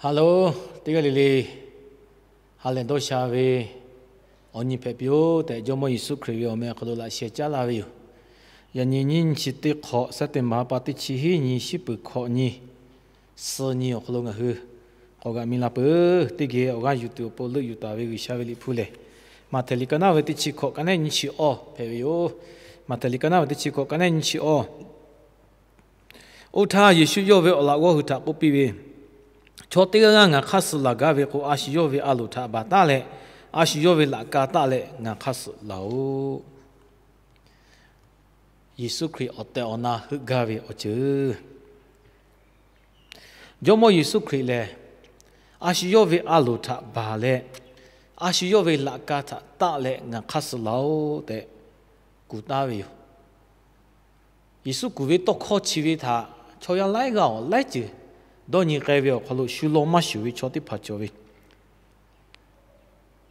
Hello, teˇ g'aˇ le le, ha lehˬ dawˇ sha ve awˬ nyi hpehꞈ piˇ-oˬ tehꞈ, Jawˇmawˇ Yeˍsuˆ Hkriꞈ ve awˬ meh awˬ hk'aw lo laꞈ sheh caˉ laˇ ve yoˬ. Yaꞈ nyi nyiˇ chi teˇ hk'awꞈ, September ha pa teˇ chi hiˉ nyi, shiˉ peuˬ hkawꞈ nyi, suh nyi awˬ hk'aw lo ngaˬ hui k'awꞈ g'aꞈ mi la peuˬ. Teˇ geh awˬ g'aˇ yuˬ tuˬ awˬ pon leuˆ yuˬ taˍ ve G'uiˬsha ve liꞈ hpu lehˬ, Maꞈhtehˍ liꞈ ka naˉ ve teˇ chi hkawꞈ ka neˉ nyiˇ chi awˇ hpehꞈ ve yoˬ. Maꞈhtehˍ liꞈ ka naˉ ve teˇ chi hkawꞈ ka neˉ nyiˇ chi awˇ. Oˇ htaˇ Yeˍsuˆ yawˇ ve awˬ laꞈ g'awˇ hui htaꞈ k'oˆ piˇ ve, Chaw teˇ g'aˇ g'aˇ ngaˬ hk'aˇ suh laˬ gaˇ ve k'o, a shu yawˇ ve a loˍ htaꞈ baˬ taˉ leh, a shu yawˇ ve laꞈ ka taˆ leh ngaˬ hk'aˇ suh laˬ-oꞈ. Yeˍsuˆ Hkriꞈ awˬ tehˬ awˬ na heuˆ gaˇ ve awˬ ceuˬ. Jawˇmawˇ Yeˍsuˆ Hkriꞈ lehˬ, a shu yawˇ ve a loˍ htaꞈ baˬ leh, a shu yawˇ ve laꞈ ka htaꞈ taˆ leh ngaˬ hk'aˇ suh laˬ-oꞈ tehꞈ kuˬ taˉ ve yoˬ. Yeˍsuˆ kuˬ ve tawˇ hkawˇ chi ve htaꞈ chaw yaˇ laiˉ g'aˇ awˬ laiˉ ceuˬ dawˇ nyi k'ai ve awˬ hk'aw lo shu law maˇ shuˍ ve chaw teˇ hpaˍ cawˬ ve.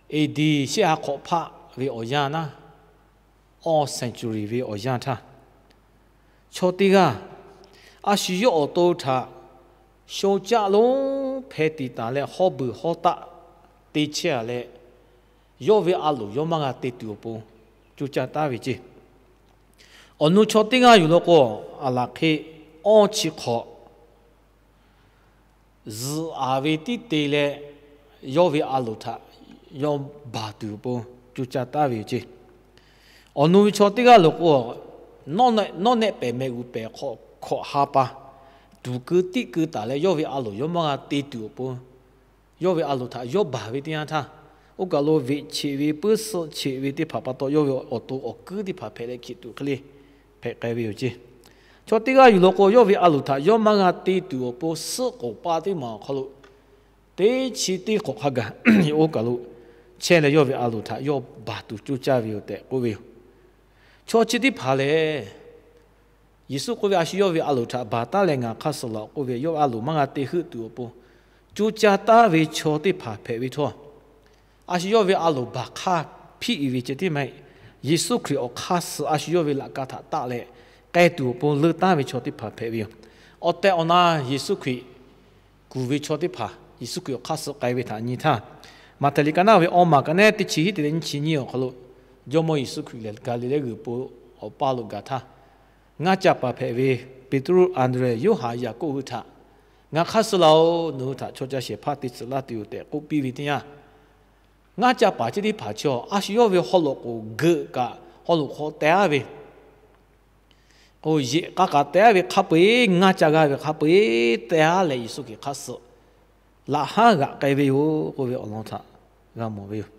A.D. shehˆ ha hk'awꞈ hpaˆ ve awˬ yanˇ naˉ, awˇ century ve awˬ yanˇ htaˇ, chaw teˇ g'aˇ a shu yawˇ awˬ to htaꞈ sho caˆ lonˉ hpeh tiˍ taˍ leh, hawˉ buiˬ hawˉ taˆ te chehˇ-a leh, yawˇ ve a loˍ yawˇ maˇ g'a te tuˬ awˬ pon coˇ caˇ taˉ ve ceˇ. Awˬ nu chaw teˇ g'aˇ yuˬ law k'o, aˬ laˬ hk'e awˇ chi hk'awꞈ zuhꞈ-aˍ ve tiˉ te leh, yawˇ ve a loˍ htaꞈ yawˇ baˬ tuˬ awˬ pon coˇ caˇ taˉ ve yoˬ ceˇ. Awˬ nu ve chaw teˇ g'aˇ law k'o, nawˉ nehˆ pehˍ mehˍ g'uˬ pehˍ hk'awꞈ hk'awꞈ ha pa tuˍ keu tiˆ keu taˍ leh, yawˇ ve a loˍ yawˇ maˇ g'a te tuˬ awˬ pon yawˇ ve a loˍ htaꞈ yawˇ baˬ ve teˇ yanˇ htaˇ, oˇ kaˬ lo veꞈ cheꞈ ve, puiˉ suhˆ cheꞈ ve teˇ hpaˍ pa taw, yawˇ ve awˬ to awˬ kuiˉ teˇ hpaˍ hpehꞈ leh hkiˬ tuˬ hk'e le hpehꞈ k'ai ve yoˬ ceˇ. Chaw teˇ g'aˇ yuˬ law k'o, yawˇ ve a loˍ htaꞈ yawˇ maˇ g'a te tuˬ awˬ pon suhˆ k'oˍ pa teˇ maˬ awˬ hk'aw lo teˇ chi teˇ hk'awꞈ hk'a gaˬ oˇ kaˬ lo chehˇ leh, yawˇ ve a loˍ htaꞈ yawˇ baˬ tuˬ coˇ caˇ ve yoˬ tehꞈ k'oˆ ve yoˬ. Chaw chi teˇ hpaˍ lehˬ, Yeˍsuˆ k'oˆ ve, a shu yawˇ ve a loˍ htaꞈ baˬ taˉ leh ngaˬ hk'aˇ suh laˬ-oꞈ k'oˆ ve, yawˇ ve a loˍ maˇ g'a te heuˆ tuˬ awˬ pon coˇ caˇ taˉ ve chaw teˇ hpaˍ hpehꞈ ve htawˇ, a shu yawˇ ve a loˍ baˬ hk'aˇ hpiˆ-e ve ceh tiˉ maˇ heˆ. Yeˍsuˆ Hkriꞈ awˬ hk'aˇ suh a shu yawˇ ve laꞈ ka htaꞈ taˆ leh k'ai tuˬ awˬ pon leuˆ taˉ ve chaw teˇ hpaˍ hpehꞈ ve yoˬ. Awˬ tehˬ awˬ na Yeˍsuˆ Hkriꞈ kuˬ ve chaw teˇ hpaˍ Yeˍsuˆ Hkriꞈ awˬ hk'aˇ suh k'ai ve htaꞈ nyi htaˇ, Maꞈhtehˍ liꞈ ka naˉ ve awˇ maˬ ka neˉ teˇ chi hiˉ te leh nyiˇ chi nyiˇ awˬ hk'aw lo, Jawˇmawˇ Yeˍsuˆ Hkriꞈ lehˬ Gaˍliˍlehˇ g'uiˬ po awˬ paˇ lo gaˬ htaˇ, ngaˇ ca paˍ hpehꞈ ve Peˍtruˆ, Anˍdrehˍ, Yoˇhanˬ, Yaˍkoˆ hui htaꞈ, Ngaˬ hk'aˇ suh laˬ-oꞈ. Nawˬ hui htaꞈ chaw ca shehˍ hpaˇ te tcuh laˇ tuˬ yoˬ tehꞈ k'oˆ piˇ ve teˇ yanˇ, ngaˇ ca paˍ chi teˇ hpaˍ chaw a shu yawˇ ve haw loꞈ k'oˍ geuꞈ kaꞈ haw loꞈ hk'aw teh-a ve k'o, yeꞈ k'a kaꞈ teh-a ve hk'a peu-eˬ, ngaˇ ca g'a ve hk'a peu-eˬ teh-a leh, Yeˍsuˆ Hkriꞈ hk'aˇ suh laꞈ haˉ g'aꞈ k'ai ve yoˬ k'oˆ ve awˬ lawn htaꞈ g'a mawˬ ve yoˬ.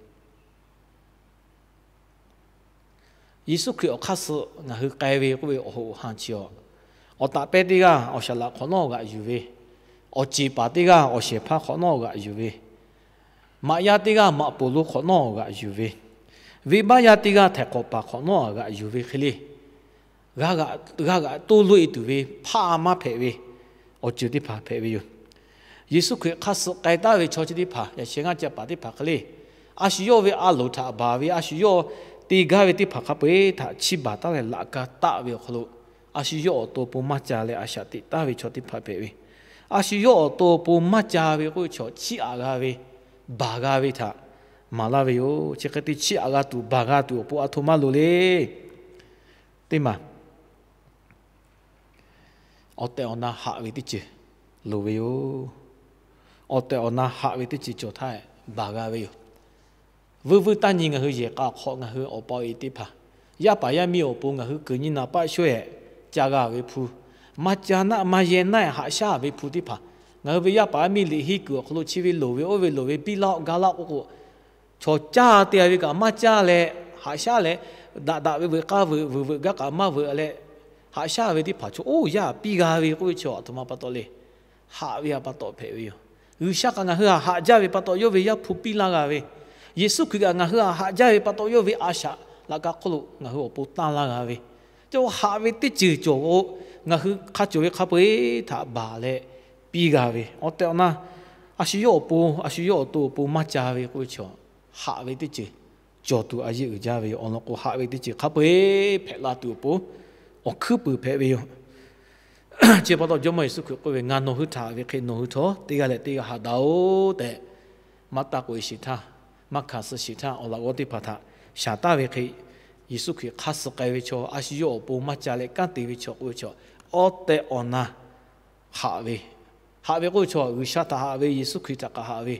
Yeˍsuˆ Hkriꞈ awˬ hk'aˇ suh ngaˬ hui k'ai ve k'oˆ ve awˬ hoꞈ awˬ han chi awˬ, awˬ taꞈ pehˇ teˇ g'aˇ awˬ shaˍ laꞈ hk'awꞈ nawˉ g'aꞈ yuˬ ve, awˬ ceˬ paˍ teˇ g'aˇ awˬ shehˍ hpaˇ hk'awꞈ nawˉ g'aꞈ yuˬ ve, maꞈ yaˇ teˇ g'aˇ maꞈ poˍ lo hk'awꞈ nawˉ g'aꞈ yuˬ ve, venˇbaˆ yaˇ teˇ g'aˇ htaiˍ hk'awꞈ paˍ hk'awꞈ nawˉ g'aꞈ yuˬ ve hk'e le, g'a g'aꞈ toˇ loˆ-e tuˬ ve hpaˇ maˇ hpehꞈ ve awˬ ceuˬ teˇ hpaˍ hpehꞈ ve yoˬ. Yeˍsuˆ Hkriꞈ hk'aˇ suh k'ai taˍ ve chaw chi teˇ hpaˍ, yaꞈ sheh ngaˇ ca paˍ teˇ hpaˍ hk'e le, a shu yawˇ ve a loˍ htaꞈ baˬ ve, a shu yawˇ te gaˇ ve teˇ hpaˍ hk'a peu-eˬ htaꞈ chiˇ baˬ taˍ leh laꞈ ka taˆ ve awˬ hk'aw lo, a shu yawˇ awˬ to awˬ pon maˇ ca leh a shaꞈ teꞈ taˍ ve chaw teˇ hpaˍ hpehꞈ ve. A shu yawˇ awˬ to awˬ pon maˇ ca ve k'oˆ ve chaw, chiˇ aꞈ g'a ve, baˬ g'a ve htaꞈ maˍ laˇ ve yoˬ. Chi hk'e te chiˇ aꞈ g'a tuˬ baˬ g'a tuˬ awˬ pon a htoꞈ ma loˍ le. Teˇ maˬ awˬ tehˬ awˬ na haꞈ ve teˇ ceuˬ loˍ ve yoˬ. Awˬ tehˬ awˬ na haꞈ ve teˇ ceuˬ cawˬ htaˇ baˬ g'a ve yoˬ. Vuiˇ vuiˇ taˇ nyi ngaˬ hui yehˬ k'a awˬ hk'aw ngaˬ hui awˬ pa awˬ e teˇ hpaˍ, yaˇ paˍ yaˇ miˇ awˬ pon ngaˬ hui kuiˬ nyi naˍ paˆ shawehꞈ ca g'a ve hpu, maˇ ca naˆ maˇ yehˬ naˆ haꞈ shaˉ ve hpu teˇ hpaˍ, ngaˬ hui ve yaˇ paˍ yaˇ miˇ liꞈ henˇ kuiˬ awˬ hk'aw lo chi ve loˍ ve oˇ ve loˍ ve biˇ laˇ-oˆ ga laˇ-oˆ k'oˆ k'o, chaw caˇ te-a ve kaꞈ maˇ caˇ leh, haꞈ shaˉ leh, daꞈ daꞈ ve veuꞈ k'aˇ veuꞈ, veuꞈ veuꞈ gaˇ kaꞈ maˇ veuꞈ leh, haꞈ shaˉ ve teˇ hpaˍ chaw oˇ yaˇ piˇ g'a ve k'oˆ ve chaw a htoꞈ ma pa taw le. Haꞈ ve a pa taw hpehꞈ ve yoˬ. G'uiˬsha kaꞈ ngaˬ hui htaꞈ haꞈ jaˇ ve pa taw yawˇ ve Yaˇ hpu piˇ laˇ g'a ve, Yeˍsuˆ Hkriꞈ kaꞈ ngaˬ hui htaꞈ haꞈ jaˇ ve pa taw yawˇ ve a shaꞈ laꞈ ka hk'oˆ lo ngaˬ hui awˬ pon tanˇ laˇ g'a ve, cawˬ haꞈ ve teˇ ceuˬ cawˬ k'o, ngaˬ hui hk'a cawˬ ve hk'a peu-eˬ htaꞈ baˬ leh piˇ g'a ve, awˬ tehˬ awˬ na a shu yawˇ awˬ pon, a shu yawˇ awˬ to awˬ pon maˇ ca ve k'oˆ ve chaw, haꞈ ve teˇ ceuˬ cawˬ tuˬ a yeˇ uiˍ jaˇ ve yoˬ. Awˬ lawn k'o, haꞈ ve teˇ ceuˬ hk'a peu-eˬ hpehꞈ la tuˬ awˬ pon awˬ hkuiˉ puiˍ hpehꞈ ve yoˬ. Chi pa taw Jawˇmawˇ Yeˍsuˆ Hkriꞈ k'oˆ ve, Ngaˬ nawˬ hui htaꞈ haꞈ ve hk'e nawˬ hui htawˇ teˇ g'aˇ leh teˇ g'aˇ haꞈ daꞈ-oˬ tehꞈ, maˇ taˇ k'oꞈ-e shiˍ htaˇ, maˇ hkanˍ suh shiˍ htaˇ, awˬ laꞈ g'awˇ teˇ hpaˍ htaꞈ shaˍ taˍ ve hk'e, Yeˍsuˆ Hkriꞈ hk'aˇ suh k'ai ve chaw, a shu yawˇ awˬ pon maˇ ca leh kanˉ te ve chaw k'oˆ ve chaw, awˉ tehꞈ awˬ na haꞈ ve, haꞈ ve k'oˆ ve chaw, G'uiˬsha htaꞈ haꞈ ve, Yeˍsuˆ Hkriꞈ htaꞈ kaꞈ haꞈ ve,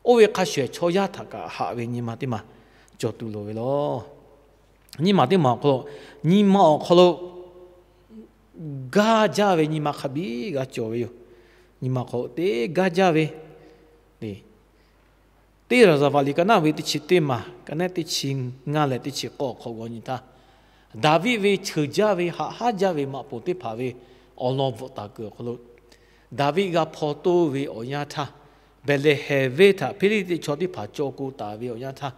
oˇ ve hk'a shuˍ ehˍ chaw yaˇ htaꞈ kaꞈ haꞈ ve nyi ma teˇ maˬ cawˬ tuˬ loˍ ve law. Nyi ma teˇ maˬ awˬ hk'aw lo, nyi ma awˬ hk'aw lo gaˇ jaˇ ve nyi ma hk'a biˇ g'a cawˬ ve yoˬ. Nyi ma awˬ hk'aw lo teˇ gaˇ jaˇ ve, teˇ Raˍzaˍvaˍ liꞈ ka naˉ ve teˇ chi teˇ maˬ, ka naˉ teˇ chi ngaˇ leh teˇ chi k'awˇ awˬ hk'aw g'aw nyi htaˇ, Daˍviˆ ve cheuˬ jaˇ ve haꞈ haˉ jaˇ ve maꞈ poˍ teˇ hpaˍ ve awˬ lawn bvuhꞈ taˍ kuiˬ awˬ hk'aw lo, Daˍviˆ g'a hpaw toˇ ve awˬ yanˇ htaˇ, Behˍlehˍhehnˍ venˇ htaꞈ Hpiˇliˇtiˆ chaw teˇ hpaˍ caw k'o taˍ ve awˬ yanˇ htaˇ,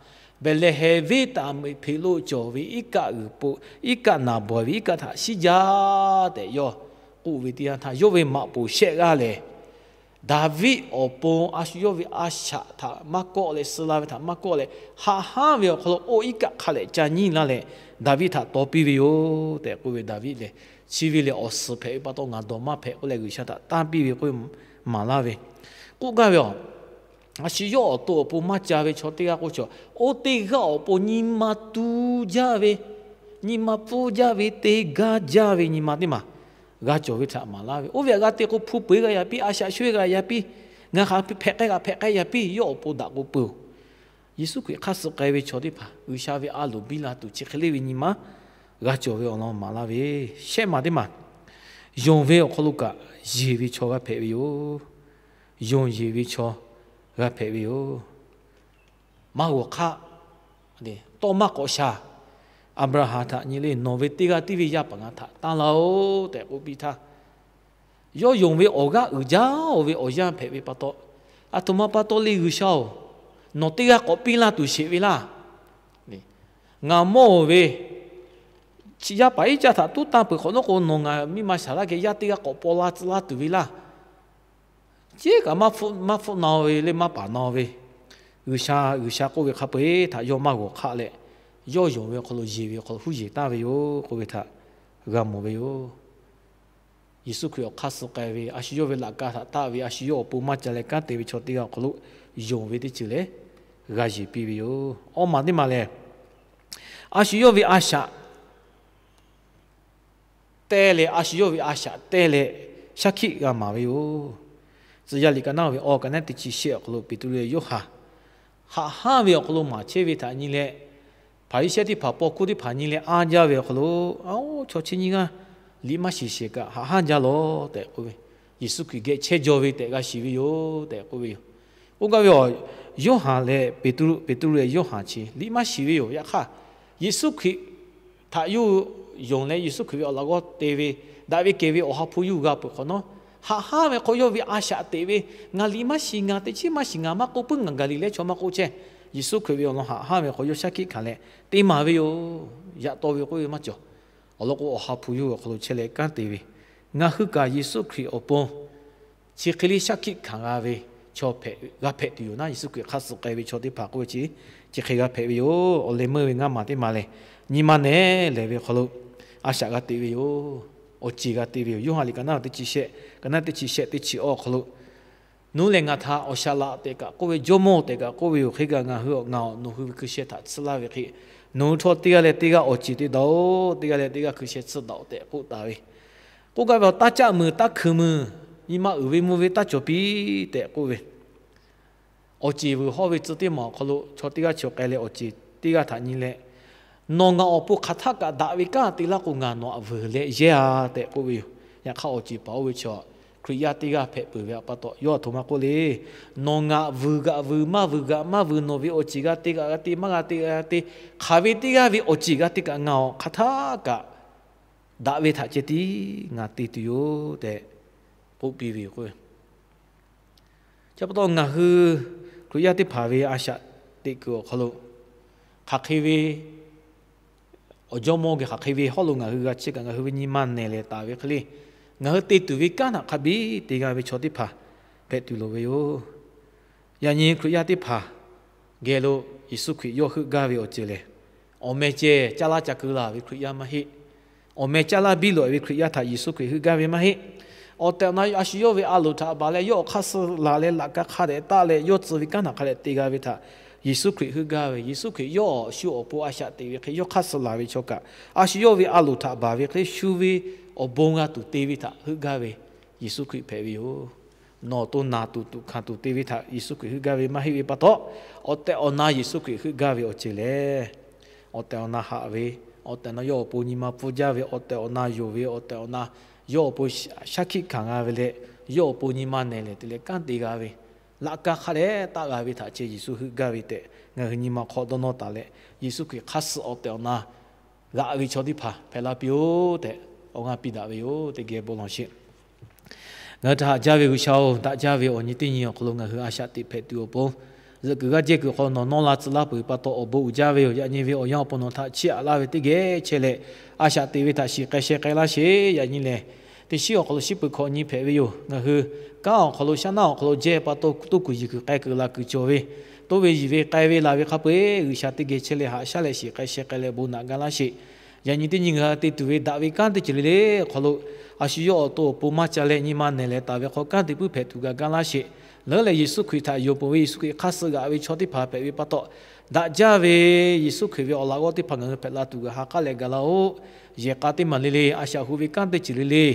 Behˍlehˍhehnˍ venˇ taˍ meꞈ hpeꞈ lo cawˬ ve iˉ kaˆ g'uiˬ po, iˉ kaˆ naˍ bawˬ ve iˉ kaˆ htaꞈ shiˉ jaˇ tehꞈ yawˇ k'oˆ ve teˇ yanˇ htaˇ, yawˇ ve maꞈ poˍ shehˆ g'aˇ lehˬ, Daˍviˆ awˬ pon a shu yawˇ ve a shaꞈ htaꞈ maˇ kawˆ leh, suh la ve htaꞈ maˇ kawˆ leh, haꞈ haˉ ve awˬ hk'aw lo oˇ iˉ kaˆ hk'a lehꞈ ca nyiˇ laˇ leh, Daˍviˆ htaꞈ taw piˇ ve yoˬ tehꞈ k'oˆ ve. Daˍviˆ lehˬ, chi ve lehˬ awˬ suhˍ hpehꞈ ve pa taw ngaˬ dawˬ maˇ hpehꞈ k'oˆ leh G'uiˬsha htaꞈ tanˇ piˇ ve k'oˆ ve maˍ laˇ ve, k'oˆ gaˇ ve yoˬ. A shu yawˇ awˬ to awˬ pon maˇ ca ve chaw teˇ g'aˇ k'oˆ chaw, oˇ teˇ g'aˇ awˬ pon nyi ma tu jaˇ ve, nyi ma pfuhˇ jaˇ ve, teˇ gaˇ jaˇ ve nyi ma teˇ maˬ g'a cawˬ ve htaꞈ maˍ laˇ ve. Oˇ ve htaꞈ g'a te k'o, hpu peu-eˬ g'a yaꞈ piˇ, a shaꞈ sho-eˬ g'a yaꞈ piˇ, ngaˬ hk'aˬ hpehꞈ k'ai g'a hpehꞈ k'ai yaꞈ piˇ, yawˇ awˬ pon daꞈ k'o peu-oˬ. Yeˍsuˆ Hkriꞈ hk'aˇ suh k'ai ve chaw teˇ hpaˍ G'uiˬsha ve a loˍ biˇ la tuˬ chi hk'e le ve nyi ma g'a cawˬ ve awˬ lawn maˍ laˇ ve, shehˆ maˬ teˇ maˬ, yonˍ ve awˬ hk'aw lo kaꞈ yeˬ ve chaw g'a hpehꞈ ve yoˬ. Yonˍ yeˬ ve chaw g'a hpehꞈ ve yoˬ. Maˇ g'awˬ hk'aˆ, tawˇ maˇ k'awꞈ shaˍ. Aˍbraˍhanˍ htaꞈ nyi le, Nawˬ ve teˇ g'aˇ tiˉ ve yaˇ paˍ ngaˬ htaꞈ tanˇ laˇ-oˆ tehꞈ k'oˆ piˇ htaˇ, yawˇ yonˍ ve awˬ g'aˇ uiˍ jaˇ-oˬ ve awˬ yanˇ hpehꞈ ve pa taw, aˬ htoꞈ ma pa taw le G'uiˬsha-oˬ, nawˬ teˇ g'aˇ k'awꞈ piˇ laˇ tuˬ sheˍ ve laˇ. Ngaˬ mawˇ-oˬ ve, chi yaˇ paˍ iˉ caˇ htaꞈ tuˉ tanˇ peuˬ hk'awꞈ nawˉ k'o, nawˬ ngaˬ miˇ ma shaˍ laˇ geh yaˇ teˇ g'aˇ k'awꞈ paw la tcuh laˇ tuˬ ve laˇ. Chi kaꞈ maˇ hpfuhˆ na-o ve le, maˇ paˍ na-o ve, G'uiˬsha, G'uiˬsha k'oˆ ve hk'a peu-eˬ htaꞈ yawˇ maˇ g'awˬ hk'aˆ leh, yawˇ yonˍ ve awˬ hk'aw lo yeˬ ve awˬ hk'aw lo huˉ yeˬ taˍ ve yoˬ k'oˆ ve htaꞈ g'a mawˬ ve yoˬ. Yeˍsuˆ Hkriꞈ awˬ hk'aˇ suh k'ai ve, a shu yawˇ ve laꞈ ka htaꞈ taˆ ve, a shu yawˇ awˬ pon maˇ ca leh kanˉ te ve chaw teˇ g'aˇ awˬ hk'aw lo yonˍ ve teˇ ceuˬ lehˬ, g'a yeˬ piˇ ve yoˬ. Awˇ maˬ teˇ maˬ lehˬ, a shu yawˇ ve a shaꞈ te leh, a shu yawˇ ve a shaꞈ te leh shaˉ hkiˆ g'a maˍ ve yoˬ. Tcuh yaˇ liꞈ ka naˉ ve awˬ ka naˉ teˇ chi shehˆ awˬ hk'aw lo Peˍtruˆ leh Yoˇhanˬ haꞈ haˉ ve awˬ hk'aw lo maˍ chehˇ ve htaꞈ nyi leh, Hpaˍriˍsehˇ teˇ hpaˍ paw hkuˇ teˇ hpaˍ nyi leh anˇ jaˇ ve awˬ hk'aw lo, Aoˬ, chaw chi nyiˇ g'aˇ liꞈ maˇ shiˍ sheˍ kaꞈ haꞈ haˉ jaˇ lawˬ tehꞈ k'oˆ ve, Yeˍsuˆ Hkriꞈ geh chehˇ jaw ve tehꞈ g'a shiˍ ve yoˬ tehꞈ k'oˆ ve yoˬ. K'oˆ gaˇ ve awˬ, Yoˇhanˬ leh Peˍtruˆ, Peˍtruˆ leh Yoˇhanˬ chi liꞈ maˇ shiˍ ve yoˬ. Yaꞈ hk'aˇ, Yeˍsuˆ Hkriꞈ htaꞈ yawˇ yonˍ leh Yeˍsuˆ Hkriꞈ ve awˬ laꞈ g'awˇ te ve, daꞈ ve kehˬ ve Awˬ ha hpu yawˇ hui g'a peuˬ hk'awꞈ nawˉ, haꞈ haˉ ve hk'aw yawˇ ve a shaꞈ teꞈ ve, Ngaˬ liꞈ maˇ shiˍ, ngaˬ teꞈ chiˉ maˇ shiˍ, ngaˬ maˇ k'oˆ puiˉ, ngaˬ Gaˍliˍlehˇ chaw maˇ k'oˆ chehˇ. Yeˍsuˆ Hkriꞈ ve awˬ lawn haꞈ haˉ ve hk'aw yawˇ shaˉ hkiˆ hkanˍ leh te maˍ ve yoˬ. Yaꞈ taw ve k'oˆ ve maˇ cawˬ. Awˬ lawn k'o, Awˬ ha hpu yawˇ hui awˬ hk'aw lo chehˇ leh kanˉ te ve, Ngaˬ hui kaꞈ Yeˍsuˆ Hkriꞈ awˬ pon chi hk'e le shaˉ hkiˆ hkanˍ g'a ve chaw hpehꞈ, g'a hpehꞈ tuˬ yoˬ naˉ, Yeˍsuˆ Hkriꞈ hk'aˇ suh k'ai ve chaw teˇ hpaˍ k'oˆ ve chi, chi hk'e g'a hpehꞈ ve yoˬ. Awˬ leh meuˇ ve ngaˇ maˬ teˇ maˬ lehˬ, nyi ma nehˬ lehˬ ve hk'aw lo a shaꞈ g'a te ve yoˬ. Awˬ ceˬ g'a te ve yoˬ. Yoˇhanˬ liꞈ ka naˉ teˇ chi shehˆ, ka naˉ teˇ chi shehˆ teˇ chi awˬ hk'aw lo, Nawˬ hui lehˬ ngaˬ htaꞈ awˬ shaˍ laꞈ tehꞈ kaꞈ k'oˆ ve, Jawˇmawˇ tehꞈ kaꞈ k'oˆ ve yoˬ. Hk'e kaꞈ ngaˬ hui, ngaˬ nawˬ hui ve hkui sheh htaꞈ tsuhˇ laˇ ve hk'e, nawˬ hui htawˇ teˇ g'aˇ leh teˇ g'aˇ awˬ ceˬ te daꞈ-oˬ. Teˇ g'aˇ leh teˇ g'aˇ hkui sheh tsuhˇ daꞈ-oˬ tehꞈ k'oˆ taˍ ve. K'oˆ gaˇ ve, Taˇ caˆ muiˬ, taˇ hkui muiˬ, nyi ma uiˍ ve mvuh ve taˇ cawˬ piˇ tehꞈ k'oˆ ve, awˬ ceˬ vuiˬ hawˇ ve tcuh teˇ maˬ awˬ hk'aw lo chaw teˇ g'aˇ chi k'ai leh awˬ ceˬ teˇ g'aˇ htaꞈ nyi leh, Nawˬ ngaˬ awˬ pon hk'aˬ htaˆ kaꞈ daꞈ ve kanˉ te laˇ k'o, ngaˬ nawˬ htaꞈ vuiˬ leh yehˇ-a tehꞈ k'oˆ ve yoˬ. Yaꞈ hk'aˇ, awˬ ceˬ paˍ oˇ ve chaw Hkriꞈ yaˇ teˇ g'aˇ hpehꞈ peuˬ ve pa taw, yawˇ aˬ htoꞈ ma k'oˆ le. Nawˬ ngaˬ vuiˬ g'aꞈ vuiˬ, maˇ vuiˬ g'aꞈ maˇ vuiˬ, nawˬ ve awˬ ceˬ g'a te g'aꞈ g'a te, maˇ g'a te g'aꞈ g'a te, hk'aˬ ve teˇ g'aˇ ve awˬ ceˬ g'a te kaꞈ ngaˬ awˬ hk'aˬ htaˆ kaꞈ daꞈ ve htaꞈ ceh tiˉ ngaˬ te tuˬ yoˬ tehꞈ k'oˆ piˇ ve yoˬ k'o, chi pa taw ngaˬ hui Hkriꞈ yaˇ teˇ hpaˍ ve a shaꞈ teꞈ kuiˬ awˬ hk'aw lo, hk'aˬ hk'e ve awˬ jawˇmawˇ geh hk'aˬ hk'e ve hawˉ lo ngaˬ hui g'a chehˇ kaꞈ, ngaˬ hui ve nyi ma nehˬ lehˬ taˍ ve hk'e le, ngaˬ hui te tuˬ ve kanˉ htaꞈ hk'a biˇ te g'a ve chaw teˇ hpaˍ hpehꞈ tuˬ loˍ ve yoˬ. Yaꞈ nyi Hkriꞈ yaˇ teˇ hpaˍ geh lo Yeˍsuˆ Hkriꞈ yawˇ heuˆ gaˇ ve awˬ ceuˬ lehˬ, awˬ meh ceh caˇ laˇ ca keu laˬ ve Hkriꞈ yaˇ maˇ heˆ. Awˬ meh caˇ laˇ biˇ loꞈ-e ve Hkriꞈ yaˇ htaꞈ Yeˍsuˆ Hkriꞈ heuˆ gaˇ ve maˇ heˆ. Awˬ tehˬ awˬ na a shu yawˇ ve a loˍ htaꞈ baˬ leh yawˇ awˬ hk'aˇ suh laˬ leh laꞈ ka hk'a dehꞈ taˆ leh yawˇ tcuh ve kanˉ htaꞈ hk'a dehꞈ te g'a ve htaꞈ Yeˍsuˆ Hkriꞈ heuˆ gaˇ ve. Yeˍsuˆ Hkriꞈ yawˇ awˬ shu awˬ pon a shaꞈ teꞈ ve hk'e yawˇ hk'aˇ suh laˬ ve chaw kaꞈ, a shu yawˇ ve a loˍ htaꞈ baˬ ve hk'e shu ve awˬ bon g'a tuˬ te ve htaꞈ heuˆ gaˇ ve Yeˍsuˆ Hkriꞈ hpehꞈ ve yoˬ. Nawˬ to naˬ tuˬ tuꞈ hkanˍ tuˬ te ve htaꞈ Yeˍsuˆ Hkriꞈ heuˆ gaˇ ve maˇ heˆ ve pa taw, awˬ tehˬ awˬ na Yeˍsuˆ Hkriꞈ heuˆ gaˇ ve awˬ ceuˬ lehˬ, awˬ tehˬ awˬ na haꞈ ve, awˬ tehˬ awˬ na yawˇ awˬ pon nyi ma pfuhˇ jaˇ ve, awˬ tehˬ awˬ na yonˍ ve, awˬ tehˬ awˬ na yawˇ awˬ pon shaˉ hkiˆ hkanˍ g'a ve leh, yawˇ awˬ pon nyi ma nehˬ lehˬ te leh kanˉ te g'a ve, laꞈ ka hk'a dehꞈ taˆ g'a ve htaꞈ ceh Yeˍsuˆ heuˆ gaˇ ve tehꞈ ngaˬ hui nyi ma hk'aw dawˇ nawˇ taˍ leh, Yeˍsuˆ Hkriꞈ hk'aˇ suh awˬ tehˬ awˬ na g'aꞈ ve chaw teˇ hpaˍ hpehꞈ la piˇ-oˆ tehꞈ awˬ g'aˇ piˇ daꞈ ve yoˬ. Teˇ geh bon lawˬ sheˍ. Ngaˬ hui htaꞈ haꞈ jaˇ ve G'uiˬsha-oˬ, daꞈ jaˇ ve awˬ nyi teˇ nyi awˬ hk'aw lo ngaˬ hui a shaꞈ teꞈ hpehꞈ tuˬ awˬ pon, zuhꞈ kuiˬ g'aˇ jehˇ kuiˬ hk'aw nawˬ nawˇ la tcuh laˇ peuˬ ve pa taw awˬ bon uiˍ jaˇ ve yoˬ. Yaꞈ nyi ve awˬ yanˇ awˬ pon nawˬ htaꞈ chiˇ aꞈ laˇ ve teˇ geh chehˇ leh, a shaꞈ teꞈ ve htaꞈ shiˍ k'ai sheh k'ai laˇ sheˍ. Yaꞈ nyi lehˬ, teˇ shiˉ awˬ hk'aw lo shiˉ peuˬ hkawꞈ nyi hpehꞈ ve yoˬ. Ngaˬ hui kanˉ awˬ hk'aw lo shaˉ naˆ awˬ hk'aw lo jehˇ pa taw toˇ kuiˬ yiˬ kuiˬ k'ai kuiˬ la kuiˬ cawˬ ve, toˇ ve yiˬ ve k'ai ve laˬ ve hk'a peu-eˬ G'uiˬsha teˇ geh chehˇ leh haꞈ shaˉ leh shiˍ k'ai sheh k'ai leh bon naꞈ gaˇ laˇ sheˍ. Yaꞈ nyi teˇ nyi ngaˬ hui te tuˬ ve daꞈ ve kanˉ teˇ ceuˬ le le awˬ hk'aw lo, a shu yawˇ awˬ to awˬ pon maˇ ca leh nyi ma nehˬ leh taˍ ve hk'aw kanˉ te puiˉ hpehꞈ tuˬ g'a gaˇ laˇ sheˍ. Leuˉ leh Yeˍsuˆ Hkriꞈ htaꞈ yonˍ peuˬ ve, Yeˍsuˆ Hkriꞈ hk'aˇ suh g'aꞈ ve chaw teˇ hpaˍ hpehꞈ ve pa taw, daꞈ jaˇ ve Yeˍsuˆ Hkriꞈ ve awˬ laꞈ g'awˇ teˇ hpaˍ ngaˬ hui hpehꞈ la tuˬ g'a ha k'aˉ leh gaˬ laˇ-oˆ. Yehˬ k'a teˇ maˬ le le, a shaꞈ hu ve kanˉ teˇ ceuˬ le le,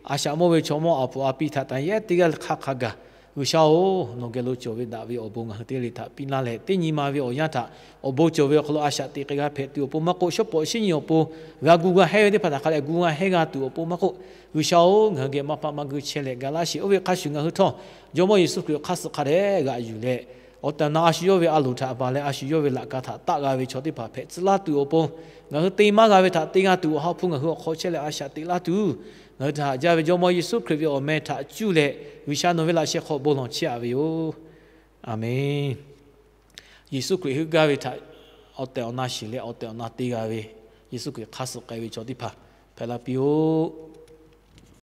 a shaꞈ mawˇ ve chaw mawˇ a puˍ a pi htaꞈ taˍ yehˉ teˇ g'aˇ hk'a hk'a gaˬ, G'uiˬsha-oˬ, nawˬ geh lo cawˬ ve daꞈ ve awˬ bon ngaˬ hui teˇ le htaꞈ piˇ laˇ leh, teˇ nyi ma ve awˬ yanˇ htaꞈ awˬ bon cawˬ ve awˬ hk'aw lo a shaꞈ teꞈ k'ai g'a hpehꞈ tuˬ awˬ pon maˇ k'oˆ, shawˉ pawˍ shiˉ nyi awˬ pon g'a gu g'a hehˇ ve teˇ hpaˍ htaꞈ hk'a dehꞈ gu g'a hehˇ g'a tuˬ awˬ pon maˇ k'oˆ, G'uiˬsha-oˬ, ngaˬ hui geh maˇ paˆ maˇ gu chehˇ leh gaˇ laˇ sheˍ. Oˇ ve hk'a shuˍ ngaˬ hui htawˇ, Jawˇmawˇ Yeˍsuˆ Hkriꞈ hk'aˇ suh hk'a dehꞈ g'aꞈ yuˬ leh, awˬ tehˬ awˬ na a shu yawˇ ve a loˍ htaꞈ baˬ leh a shu yawˇ ve laꞈ ka htaꞈ taˆ g'a ve chaw teˇ hpaˍ hpehꞈ tcuh laˇ tuˬ awˬ pon, ngaˬ hui te maˇ g'a ve htaꞈ te g'a tuˬ awˬ ha hpu ngaˬ hui awˬ hk'aw chehˇ leh a shaꞈ teꞈ laˇ tuˬ, ngaˬ hui htaꞈ haꞈ jaˇ ve Jawˇmawˇ Yeˍsuˆ Hkriꞈ ve awˬ meh htaꞈ cuˇ leh G'uiˬsha nawˬ ve laꞈ sheh hk'aw bon lawˬ chehˇ aꞈ ve yoˬ. Aˬmenˍ. Yeˍsuˆ Hkriꞈ heuˆ gaˇ ve htaꞈ awˬ tehˬ awˬ na shiˍ leh awˬ tehˬ awˬ na te g'a ve, Yeˍsuˆ Hkriꞈ hk'aˇ suh k'ai ve chaw teˇ hpaˍ hpehꞈ la piˇ-oˆ.